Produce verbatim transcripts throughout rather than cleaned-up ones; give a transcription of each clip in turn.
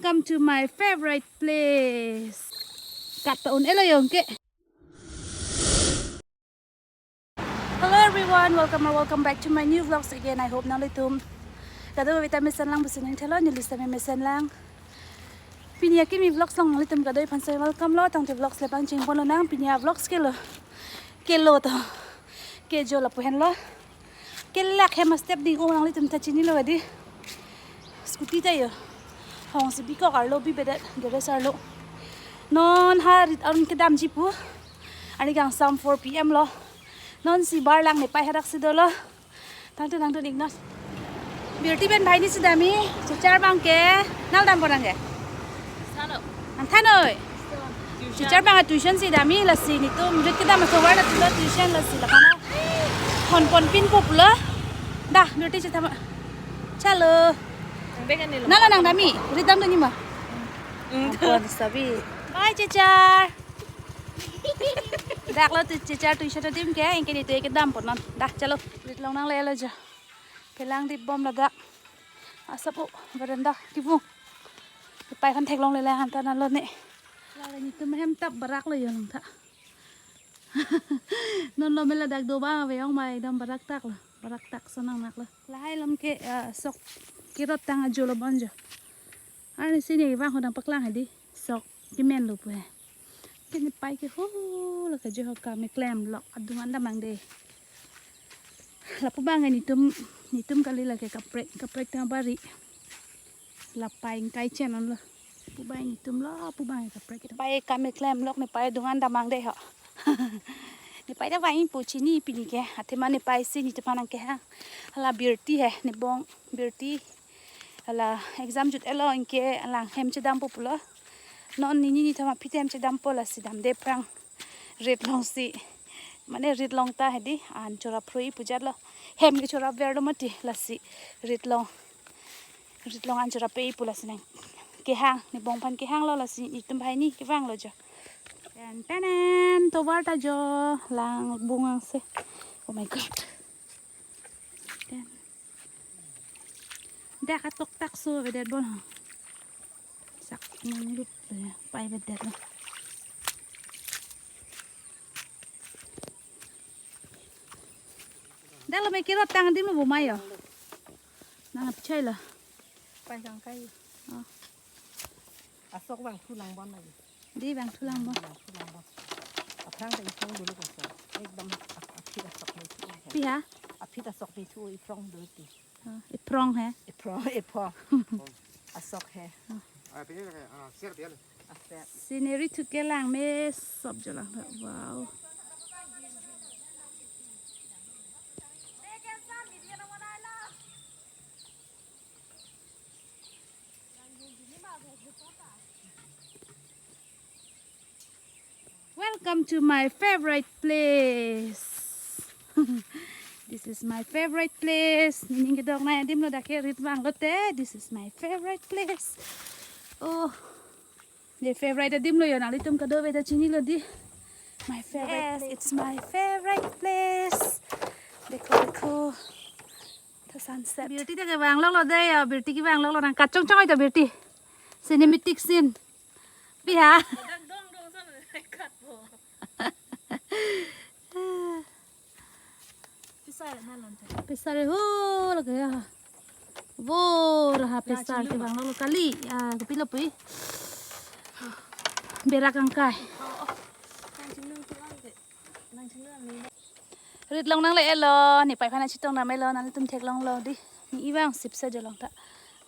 Come to my favorite place. Kat ta un-elo yong ke. Hello everyone, welcome or welcome back to my new vlogs again. I hope nanglitum kadokave ta mesen lang pusi nangthelo, neli sitame mesen lang. Pini akimi vlogs along nanglitum kadokave aphan si welcome lo, tangte vlogs le pangcheng ponlonang, pini avlogs kelo. Kelo to. Kejo lapu henlo. Kelak hem astep ding-o nanglitum ta chinilo di. Scooty ta yo. Hong si bikok arlo bibedet, garage arlo. Non ha rit arun kedamji pu. Ani kangsam four P M lo. Non si bar lang nepei hadak si dolo. Tangte tangte iknos. Birti pen banghini si damji, Chichar abang ke, nangli dampo nang ke? Salo. Nangthanoi. Tuition. Chichar abang tuition si damji, lasi netum rit kedam aso warna tulo tuition lasi lapen. Hon pon pin po pulo. Dah, Birti chetha ma. Chalo. Nang bek ani lo. Nangli nang damji, rit damdunji ma. Hmm. Ampon sabi. Bye, Chichar. Dak lo tu Chichar tuition adim ke, anke netum ke dampo non. Dah, chalo. Rit long nanglelo jo. Kelang dip bom ladak. Asap o, veranda kevung. Nepei aphan theklongle la han ta nalo ne. Lale netum hem tap barak lo yo langtha. Non lo me ladak do abang ave ong ma ekdom barak tak lo. Barak tak sonang nak lo. Lahai lom ke, ah, sok kerot tang ajo lo bon jo. Arnisi ne vang hodang paklang hedi. Sok kemen lo pu he. Ke nepei ke ho lo ke jo ho kam keklem lok adung an damang de. Lapu abang ke netum, netum kali lake kaprek, kaprek tang bari. Lapai ingkai chen on lo. Lapu abang netum lo, lapu abang kaprek. Nepei kam keklem lok nepei adung an damang de ho. Nepei ta vang pu chini pini ke. Athema nepei si netum aphan nangkehang. Hala Birti he, nebong Birti. Hala exam jut-et lo anke lang hem chedampo pulo. Non nini nithom aphi hem chedampo lasi damde aphrang rit long si. Mane rit long ta hedi an chorap roi pu jat lo. Hem ke chorap ver lo mati lasi rit long. Rit long an chorap pe pu lasi nangkehang. Nebong aphan kehang lo lasi netum banghini kevang lo jo. Ten tenen tovar ta jo lang bung angse. Oh my God. Ten. Dak atok tak so avedet bon ho. Sak nanglut, eh, pei avedet lo. Dak lo me kerot tang adim lo bo ma yo. Nang apchai lo. Pei kangkai. Oh. Asok vangthu lang bon lagi. Di vangthu lang bon. Vangthu lang bon. Aphrang ta eprong dolo kosong. Ekdom ap-, aphi ta sok me thu he. Pi ha? Aphi ta sok me thu eprong dolo ti. Oh, eprong he. Eprong, eprong. Asok he. Ah, pini na, ah, share dia le. Aser. Scenery thu ke lang me sop jo lang. Wow. Welcome to my favorite place. This is my favorite place. Nening kedok nai adim lo dak ke rit vang lote. This is my favorite place. Oh. Ne favorite adim lo yo, nanglitum kadokave ta chinilo di. My favorite place. Yes, it's my favorite place. Dekho, dekho. The sunset. Birti ta kevang lok lo de yo, Birti kevang lok lo nang kachong chong oi ta Birti. Cinematic scene. Pi ha? Pisare ho lake ya. Vo raha pisar kevang lo kali. Ah, kepilo pui. Berak angkai. Rit long nangle-et lo, nepei aphan chetong dam-et lo, nanglitum theklong lo di. Ne vang sip sa jo langtha.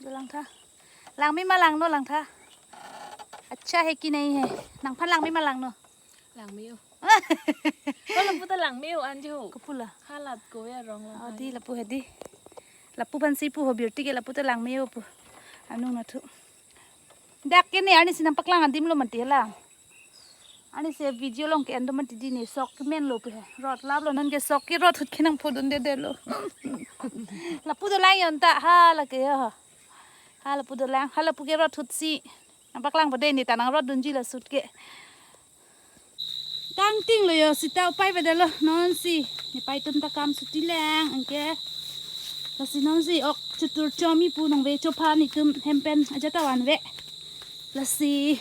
Jo langtha. Langme ma langno langtha. Acha hai ki nahi hai. Nangphan langme ma langno. Langme-o. Ko lapu ta langme-o anjo. Kopu la? Halat ko ya rong la. Oh, di lapu hedi. Lapu aphan si pu ho Birti ke lapu ta langme-o pu. Anung nathu. Dak ke ne arnisi nangpaklang adim lo mati hala. Arnisi video along ke-en do mati di ne sok kemen lo pu he. Rot lap lo non ke sok kerot ahut ke nangphodunde det lo. Lapu dolang yon ta ha lake ya. Ha lapu dolang, ha lapu kerot ahut si. Nangpaklangpo de ne ta nangrotdunji la sut ke. Kangting lo yo sita upai avedet lo non si. Nepei atum ta kam suti lang anke. Lasi non si ok chutur chomi pu nangve chophan netum hem pen ajat ta vanve. Lasi.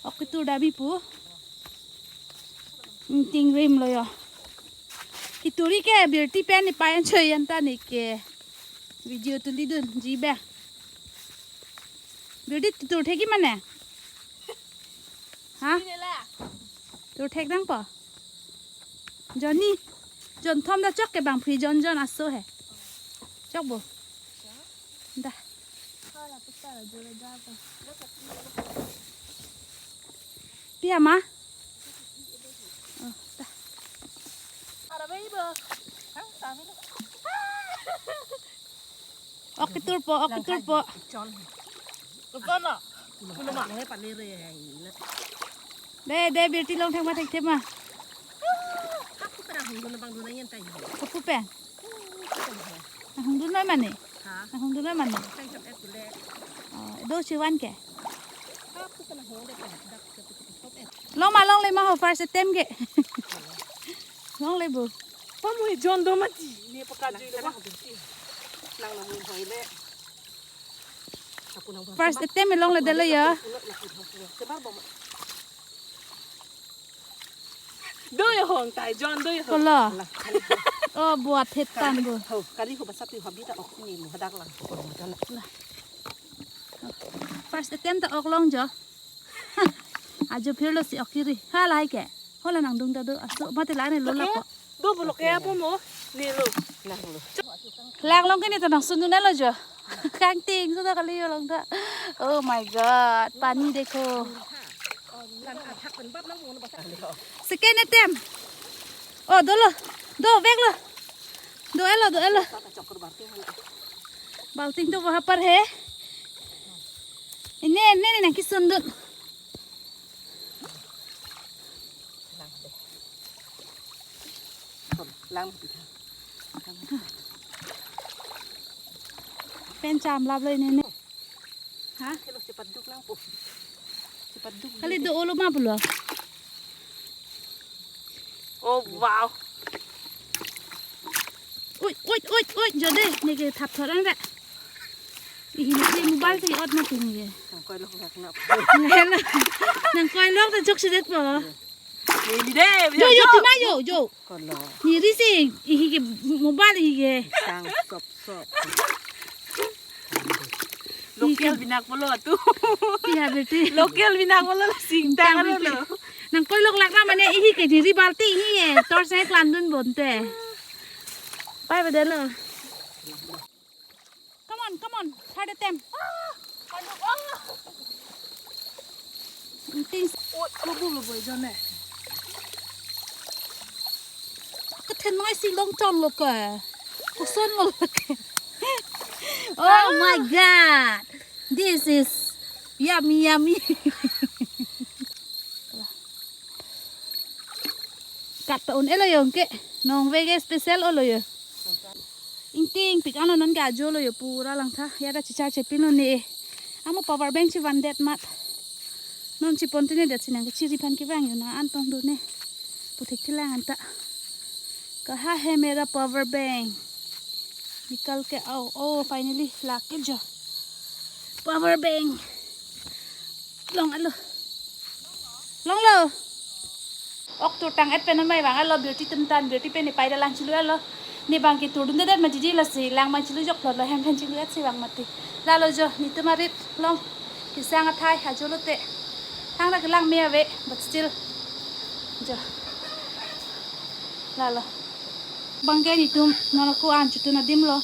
Ok ketur dam-i pu. Ingting rim lo yo. Keturi ke Birti pen nepei an choi an ta ne ke. Video tulidun ji be. Birti ketur thek-i mane. Ha? Tur thek nangpo. Jonni. Jon thom ta chok ke bang phri jon jon aso he. Chok bo. Da. Pi ama? Oh, da. Ok ketur po, ok ketur po. Chon. Kutono. Kuno ma. Ngai panire. De, de, Birti long thek ma thek thema. Aku pernah hung dun bang dun ayen tayo. Kupu pen. Hung dun noi mane. Ha? Hung dun noi mane. Pen chok et kule. Oh, do chiwan ke. Aku pernah hung de pen. Dak ke tu tu top et. Long ma longle ma ho first attempt ke. Longle bu. Pamu jon do mati. Ni paka jui lo ma. Nang namun hoile. First attempt along le delo ya. Do ya hong tai jon do ya hong. Kolo. Oh, buat het tan bu. Ho, kali ho basa pi hobi ta ok ni mo hadak lang. First attempt ta ok long jo. Ajo phirlo si ok kiri. Ha lai ke. Hola nangdung ta do aso mati lai ne lo la ko. Do bolo ke apa mo? Ni lo. Nang lo. Lang long ke ni ta nang sunu na lo jo. Kangting sudah kali yo long ta. Oh my God, pani dekho. Second attempt. Oh, dolo. Do, veklo. Do elo, do elo. Balting to wahan par hai. Ine, ine, ine, nangkesundun. Lang. Pen cham lap lo ine, ine. Ha? Hello, cepat duk lang po. Cepat duk. Kali duk. Do olo ma pulo. Oh, wow. Ui, ui, ui, ui, jode, ne ke thap thorang re. Ihi ne ke mobile si ot ma ting ye. Nang koi lok lak na. Nang koi lok ta jok si det po. Ni de, yo, yo, yo. Tina yo, yo. Kolo. Ni risi, ihi ke mobile ihi ke. Sang sop sop. Local binak pulo tu. Iya, Birti. Local binak pulo la sing tang lo. Nang koi lok lak na mane ihi ke diri balti ihi ye. Tor se klandun bonte. Pai ba delo. Come on, come on. Third attempt. Things. Oi, alo bu lo boy jone. Kethenei si long chon lo ke. Koson lo ke. Oh my God. This is yummy, yummy. Kat pa un elo yo ke. Nong vege special olo yo. Ingting pik ano non ke ajo lo yo pura langtha. Ya da chichar chepin lo ne. Amo power bank chivan det mat. Non chipon tine det sinang ke chiri phan kevang yo na an tong do ne. Puthek kelang anta. Kaha hai mera power bank? Nikal ke aao. Oh, finally lak ke jo. Power bank. Long alo. Longlo. Ok tur tang et pen mai vang alo Birti tum tan Birti pen nepei dalang chelu alo. Ne bang ke tur dun det ma jiji lasi lang man chelu jok lo hem phan chelu et si vang mati. Lalo jo netum arit long. Kesang athai ajo lote. Thang ra kelang me ave but still. Jo. Lalo. Bang ke netum non ako an chutun adim lo.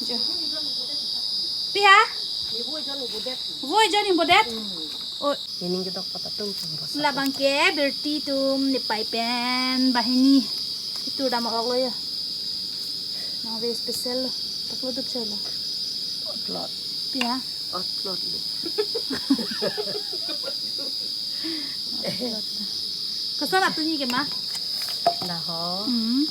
Jo. Pi ha? Voi joni bodet. Oh. Nening kedok pata tum tum bosa. La bang ke Birti tum nepei pen banghini. Itu dam ok lo ya. Nang ve special lo. Taklo dup chelo. Upload. Pi ha? Upload lo. Koson atum ni ke ma? Dah ho. Hmm.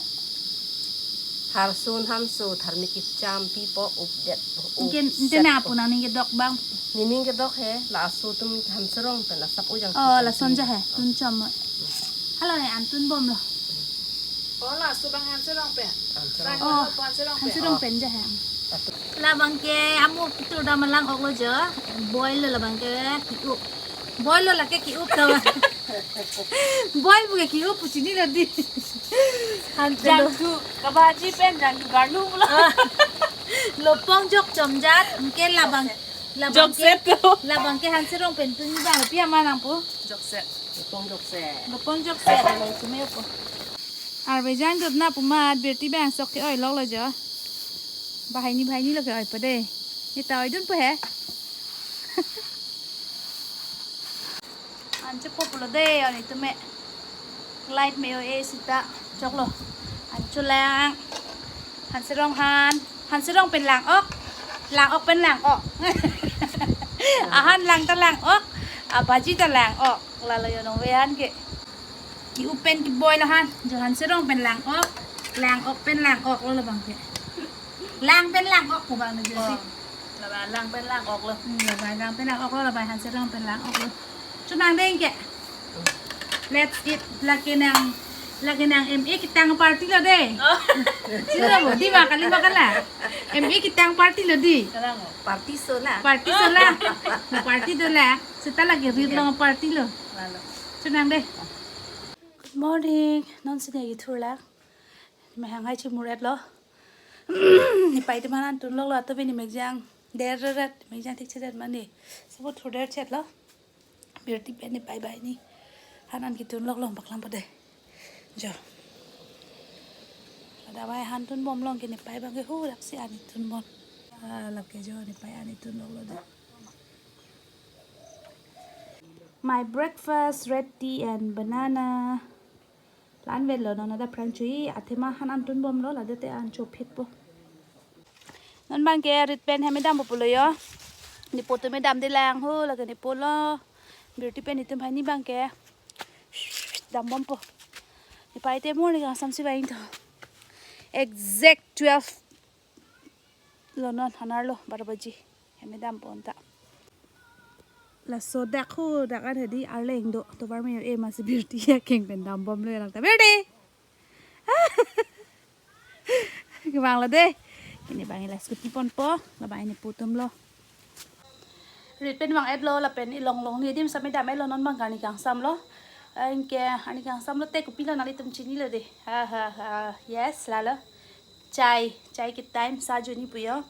Harsun hanso tharmik kechampipo updet. Ingke, ingke na apunang nening kedok bang. Nening kedok he, la aso tum hanserong pen asap ujang. Oh, la son ja he, tun chom. Halo ne antun bom lo. Oh, la aso bang hanserong pen. Hanserong. Oh, hanserong pen ja he. Labang ke amur kitur dam alang ok lo jo. Boil lo labang ke ki-up. Boil lo lake ki-up ta. Boil pu ke ki-up pu chinilo dei. Han jangthu. Kabhaji pen jangthu garlu pulo. Ah. Lopong jok chomjat, anke labang, labang ke, jokset to. Labang ke Hanserong pen tung ni bang, pi ama nangpo. Jokset. Lopong jokset. Lopong jokset, alo sume po. Arve jangdut na pu amat, birti bang sok ke-oi lok lo jo. Banghini banghini lo ke-oi po dei. Neta oidun po he. An chepo pulo dei, an itum me. Light me o-e seta choklo. An chelang. Hanserong han. Hanserong pen lang ok. Lang ok pen lang ok. Ahan lang ta lang ok. Abhaji ta lang ok. Lalo jo nong ve han ke. Ki-up pen ki-boil lo han. Jo Hanserong pen lang ok. Lang ok pen lang ok lo labang ke. Lang pen lang ok pu bang na jo si. Oh. Labang lang pen lang ok lo. Hmm, labang lang pen lang ok lo, labang Hanserong pen lang ok lo. Chonang dei ke. Let's eat. Lake nang, lake nang M A ketang party lo dei. Oh. Sino mo, dei ma kali ma kala. M A ketang party lo dei. Kalang mo. Party so la. Party so la. Mo party do la. Seta lake rit lo party lo. Lalo. Chonang dei. Good morning. Non sini agi thur lak. Mehang hai chimur et lo. Nepei atum han an tun lok lo, ato bini mekjang der ret, mekjang thik chet mane. Sabo thur der chet lo. Birti pen nepei banghini han an ketun lok lo, paklang po dei. Jo. Ladak bai han tun bom long ke nepei bang ke hu rak si an tun bom. Ah, lap ke jo nepei an tun lok lo dei. My breakfast, red tea and banana. La-an vet lo, non adap phrang chui, athema han an tun bom lo, ladak te an chophit po. Non bang ke rit pen hem dam po pulo jo. Nepo atum me dam dei lang ho, lake nepo lo. Birti pen itum hai ni bang ke. Dam bom po. Nepei te morning asam si bang to. Exact twelve. Lo non han arlo, baro baji. Hem dam pon ta. Laso dak ho, dak an hedi arleng do. Tovar me o-e ma si birti akeng pen dam bom lo lang ta. Birti! Kevang lo dei. Kini bang la scooty pon po, labang nepo atum lo. Rit pen vang et lo, lapen ilong long ni adim same dam et lo, non bang arni kangsam lo. Anke arni kangsam lote kopi lo nanglitum chinilo dei. Ha, ha, ha. Yes, lalo. Chai, chai ke time sa juni pu jo.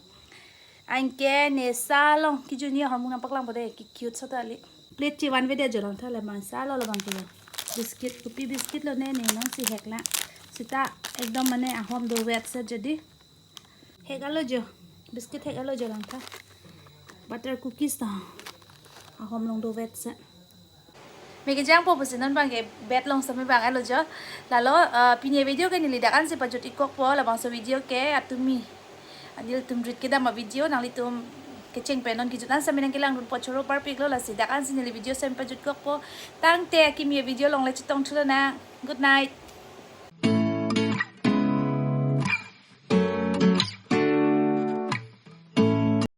Anke ne sa along kejuni ahormu nangpaklang po dei, ki cute sa ta li. Plate chevan ave dei jo lang tha, labang sa lo labang ke jo. Biscuit, kopi biscuit lo ne, ne non si hek la. Seta ekdom mane ahom dovet set jo dei. Hek alo jo. Biscuit hek alo jo lang tha. Butter cookies ta. Ahom long dovet set. Me kejang po pusi non bang ke bed along same vang et lo jo. Lalo, ah, pini video ke neli dak an si pajut ik kok po, labangso video ke atumi. Nelitum rit kedam a-video nanglitum kecheng pen non kejut an same nangkelang dun po, choro parpik lo, lasi dak an si neli video same pajut kok po. Tangte akimi video along le chetong thu lonang. Good night.